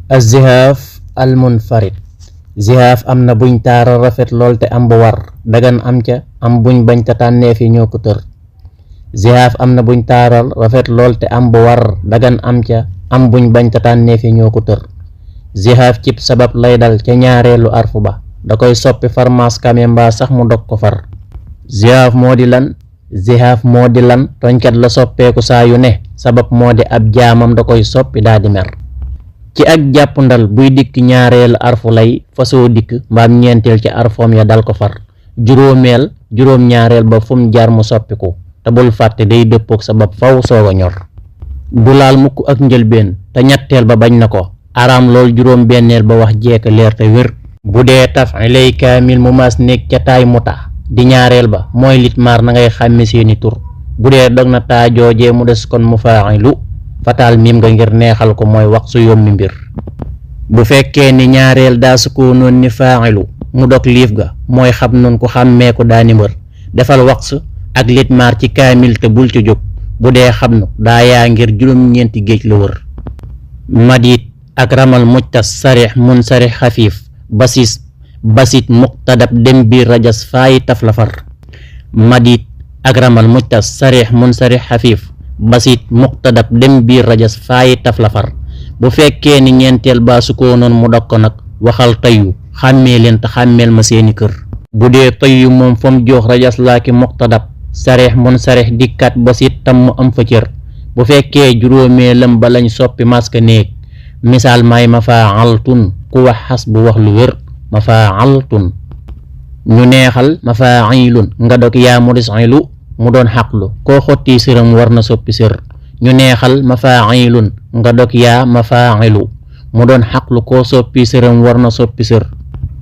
az-zihaaf al-munfarid. zihaaf am na buñ taaral rafet lool te am bu war dagan am ca am buñ bañ ta tànneef yi ñoo ko tër. zihaaf am na buñ taaral rafet lool te am bu war dagan am ca am buñ bañ ta tànneef yi ñoo ko tër. zihaaf cib sabab lay dal ca ñaareelu arfu ba da koy soppi farmaas kame mbaa sax mu dog ko far. zihaaf moo di lan? zihaaf moo di lan toñkat la soppeeku saa yu ne sabab moo di ab jaamam da koy soppi daa di mer. ci ak jàpp ndal buy dikk ñaareelu arfu lay fasoo dikk mbaam ñeenteel ci arfoom ya dal ko far. juróomeel juróom ñaareel ba fum jaar mu soppiku te bul fàtte day dëppook sabab faw sooga ñor. du laal mukk ak njëlbeen te ñetteel ba bañ na ko araam lool juróom benneel ba wax jeeka leer te wér. bu dee taf'ilay kaamil mu maas nekk ca taay muta di ñaareel ba mooy litmaar na ngay xàmme seeni tur. bu dee dog na taa joojee mu des kon mufaa'ilu fataal miim nga ngir neexal ko mooy wax su yommi mbir. bu fekkee ni ñaareel daa sukoonoon ni faa'ilu mu dog liif ga mooy xam nun ku xàmmee ko daani mbër. defal wax ak litmaar ci kaamil te bul ci jóg bu dee xam nu daa yaa ngir juróom-ñeenti géej la wër. madit ak ramal mujtas sarix mun sarix xafiif basit muqtadab dem biir rajas faayi taf la far. madit ak ramal mujtas sarix mun sarix xafiif basit muqtadab dem biir rajas faayi taf la far. bu fekkee ni ñeenteel baa su ko noon mu dog ko nag waxal tayyu xàmmee leen te xàmmeel ma seeni kër. bu dee tayyu moom fam jox rajas laaki muqtadab sarix mun sarix dikkat basit tam mu am fa cër. bu fekkee juróomeelam ba lañ soppi maska néeg misaal may mafa'altun ku wax xas bu wax lu wér mafa'altun. ñu neexal mafa'ilun nga dog yaa mu des ilu mu doon xaqlu koo xotti sëram war na soppi sër. ñu neexal mafa'ilun nga dog yaa mafa'ilu mu doon xaqlu koo soppi sëram war na soppi sër.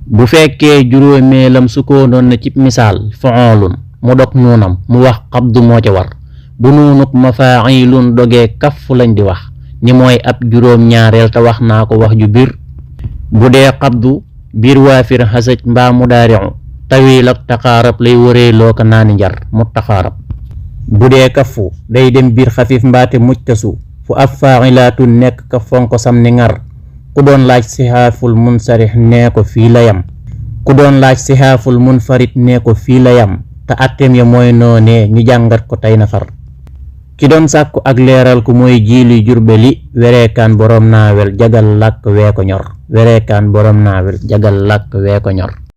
bu fekkee juróomeelam su ko doon na ci misaal fu'ulun mu dog nuunam mu wax qabdu moo ca war. bu nuunuk mafa'ilun dogee kaffu lañ di wax ni mooy ab juróom ñaareel te wax naa ko wax ju biir. bu dee qabdu biir waafir xasaj mbaa mudaari'u tawil ak taqaarab lay wëree loo ko naani njar mu taqaarab. bu dee kaffu day dem biir xafiif mbaate mujtasu fu ab faa'ilaatun nekk ka fonko sam ni ngar. ku doon laaj sihaaful munsarix nee ko fii la yam ku doon laaj sihaaful munfarid nee ko fii la yam te atteem ya mooy noonee ñu jàngat ko tey na far. ki doon sàkku ak leeral ku mooy jiili jurbeli wereekaan boroom naawel jagal làkk wee ko ñor wereekaan boroom naawel jagal làkk wee ko ñor.